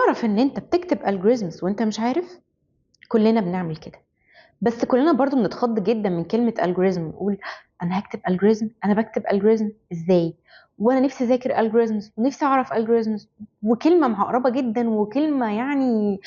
تعرف ان انت بتكتب algorithms وانت مش عارف؟ كلنا بنعمل كده، بس كلنا برضو بنتخض جدا من كلمة algorithm. نقول انا هكتب algorithm، انا بكتب algorithm ازاي؟ وانا نفسي اذاكر algorithms ونفسي اعرف algorithms، وكلمة معقربة جدا وكلمة يعني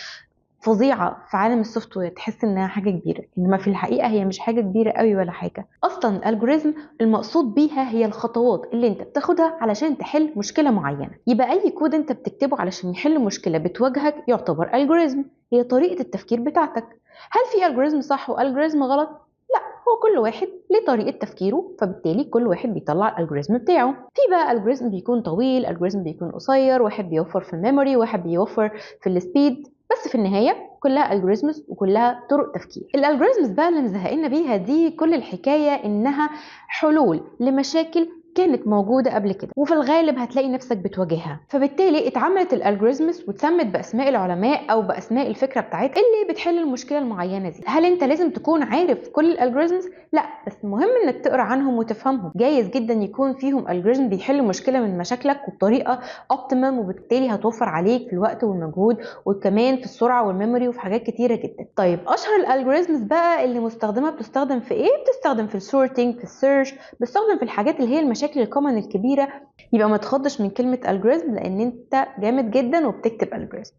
فظيعة في عالم ال software، تحس انها حاجة كبيرة، انما في الحقيقة هي مش حاجة كبيرة قوي ولا حاجة. اصلا ال algorithm المقصود بيها هي الخطوات اللي انت بتاخدها علشان تحل مشكلة معينة. يبقى اي كود انت بتكتبه علشان يحل مشكلة بتواجهك يعتبر algorithm، هي طريقة التفكير بتاعتك. هل في algorithm صح و algorithm غلط؟ لا، هو كل واحد ليه طريقة تفكيره، فبالتالي كل واحد بيطلع ال algorithm بتاعه. في بقى algorithm بيكون طويل، algorithm بيكون قصير، واحد بيوفر في ال memory، واحد بيوفر في ال speed، بس في النهاية كلها algorithms وكلها طرق تفكير. ال algorithms بقى اللي مزهقنا بيها دي كل الحكاية انها حلول لمشاكل كانت موجودة قبل كده، وفي الغالب هتلاقي نفسك بتواجهها. فبالتالي اتعملت ال algorithms واتسمت باسماء العلماء او باسماء الفكرة بتاعتها اللي بتحل المشكلة المعينة دي. هل انت لازم تكون عارف كل ال algorithms؟ لا، بس المهم انك تقرا عنهم وتفهمهم. جايز جدا يكون فيهم algorithm بيحل مشكلة من مشاكلك وبطريقة optimum، وبالتالي هتوفر عليك في الوقت والمجهود وكمان في السرعة وال memory وفي حاجات كتيرة جدا. طيب اشهر ال algorithms بقى اللي مستخدمة بتستخدم في ايه؟ بتستخدم في ال sorting، في ال search، بتستخدم في الحاجات اللي هي المشاكل ال common الكبيرة. يبقى ما تخضش من كلمة algorithm لان انت جامد جدا وبتكتب algorithm.